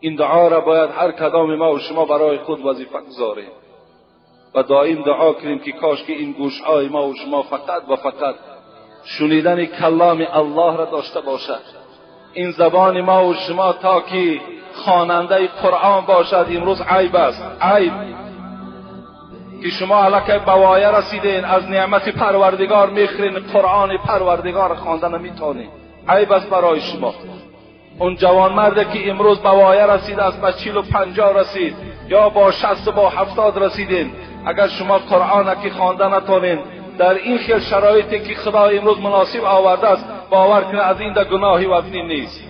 این دعا را باید هر کدام ما و شما برای خود وظیفه گذاریم و دائم دعا کنیم که کاش که این گوشهای ما و شما فقط و فقط شنیدن کلام الله را داشته باشد. این زبان ما و شما تا که خواننده قرآن باشد امروز عیب است، عیب که شما الکی به وایه رسیدین، از نعمت پروردگار میخرین، قرآن پروردگار خواندن نمیتونین، عیب است برای شما. اون جوانمرد که امروز به وایه رسید است، به 40 و 50 رسید یا با 60 و با 70 رسیدین، اگر شما قرآن که خوانده نتونین در این خیل شرایطی که خدا امروز مناسب آورده است، باور کنه از این در گناهی وزنی نیست.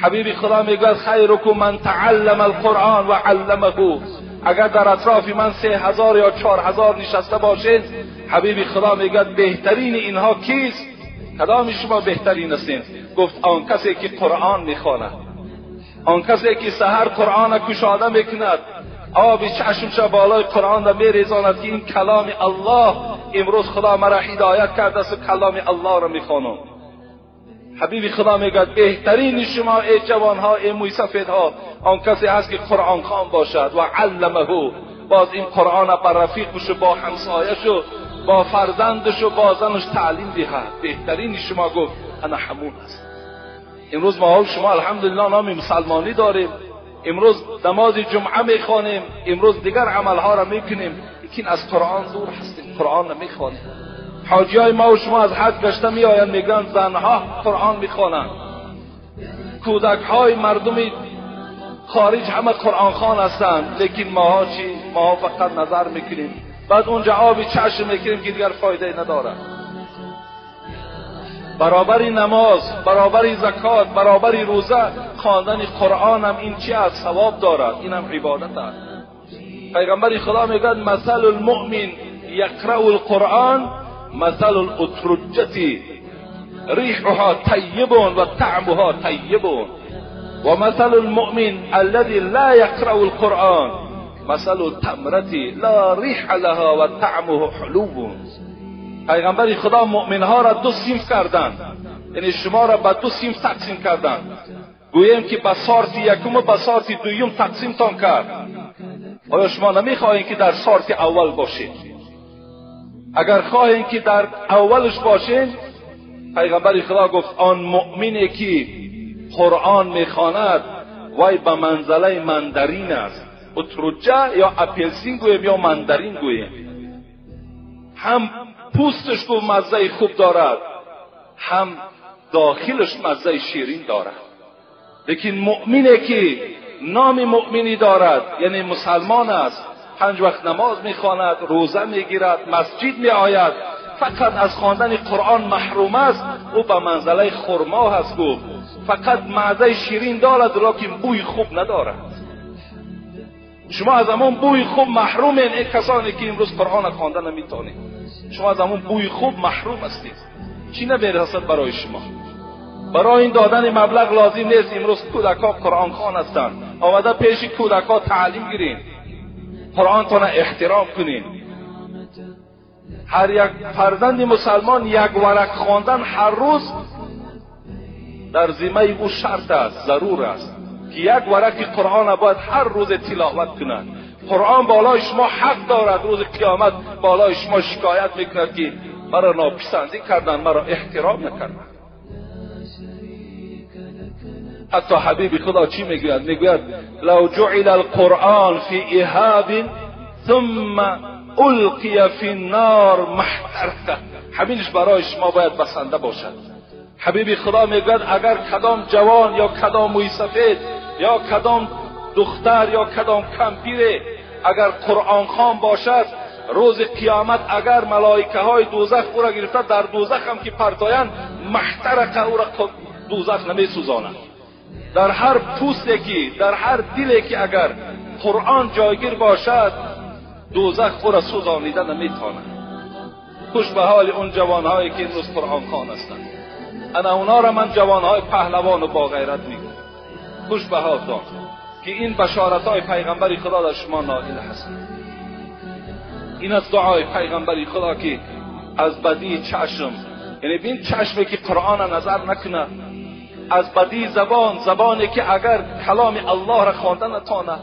حبیب خدا میگوید خیرکم من تعلم القرآن و علمه. اگر در اطراف من 3000 یا 4000 نشسته باشید، حبیب خدا میگوید بهترین اینها کیست؟ کدام شما بهترین هستین؟ گفت آن کسی که قرآن میخواند، آن کسی که سحر قرآن کشاده میکند، آب چشمش بالای قرآن را میریزاند که این کلام الله، امروز خدا مرا هدایت کرده است و کلام الله را میخوانم. حبیب خدا میگوید بهترین شما ای جوانها، ای مویسفیدها، آن کسی هست که قرآن خوان باشد و علمه، باز این قرآن بر رفیقش و با همسایش و با فرزندش و با زنش تعلیم دهد. بهترین شما گفت انا همون است. امروز ما شما الحمدلله نام مسلمانی داریم، امروز نماز جمعه میخوانیم، امروز دیگر عملها را میکنیم، لیکن از قرآن دور هستیم، قرآن نمیخوانیم. حاجی های ما و شما از حج گشته میآیند، میگن زنها قرآن میخوانند، کودک های مردم خارج همه قرآن خوان هستند، لیکن ماها چی؟ ماها فقط نظر میکنیم، بعد اونجا آب چشم میکنیم که دیگر فایده ندارد. برابر نماز، برابر زکات، برابر روزه، خواندن قرآن هم این چی است؟ ثواب دارد، این هم عبادت است. پیغمبر خدا میگوید مثل المؤمن یقرأ القرآن مثل الاترجة ریحها طیب و طعمها طیب و مثل المؤمن الذي لا یقرأ القرآن مثل التمرة لا ریح لها و طعمه حلو. پیغمبر خدا مؤمن ها را دو صنف کردند، یعنی شما را به دو صنف تقسیم کردند. گوییم که به سارت یکم و به سارت دویم تقسیم تان کرد. آیا شما نمیخواهید که در سارت اول باشید؟ اگر خواهید که در اولش باشین، پیغمبر خدا گفت آن مؤمنی که قرآن میخواند وای به منزله مندرین است. اترجه یا اپلسین گوییم یا مندرین گوییم، هم پوستش کو مزه خوب دارد، هم داخلش مزه شیرین دارد. لیکن مؤمنی که نام مؤمنی دارد، یعنی مسلمان است، 5 وقت نماز میخواند، روزه میگیرد، مسجد میآید، فقط از خواندن قرآن محروم است، او به منزله خرما هست. گفت فقط مزه شیرین دارد لیکن بوی خوب ندارد. شما از همون بوی خوب محرومین، ای کسانی که امروز قرآن خواندن نمیتونید، شما از همون بوی خوب محروم هستید. چی نمیرسد برای شما؟ برای این دادن مبلغ لازم نیست. امروز کودکا قرآن خوان هستند، آمده پیش کودکا تعلیم گیرین، قرآن تان احترام کنین. هر یک فرزند مسلمان یک ورق خواندن هر روز در ذمه او شرط است، ضرور است که یک ورق قرآن باید هر روز تلاوت کند. قرآن بالای شما حق دارد، روز قیامت بالای شما شکایت میکند که مرا ناپسندی کردن، مرا احترام نکردن. حتی حبیب خدا چی میگوید؟ میگوید لو جعل القرآن فی ایهاب ثم القی فی النار محترقه. همینش برای شما باید بسنده باشد. حبیب خدا میگوید اگر کدام جوان یا کدام موی سفید یا کدام دختر یا کدام کمپیره اگر قرآن خوان باشد، روز قیامت اگر ملائکه های دوزخ او را گرفته در دوزخ هم که پرتایند، محترقه او را دوزخ نمی سوزاند. در هر پوستی که، در هر دلی که اگر قرآن جایگیر باشد، دوزخ او را سوزانیده نمیتواند. خوش به حال اون جوانهایی که امروز قرآن خوان هستند. انا اونا را من جوانهای پهلوان و با غیرت میگم. خوش به حالتان که این بشارت های پیغمبر خدا در شما نائل هست. این از دعای پیغمبر خدا که از بدی چشم، یعنی بین چشمی که قرآن نظر نکنه، از بدی زبان، زبانی که اگر کلام الله را خوانده نتواند.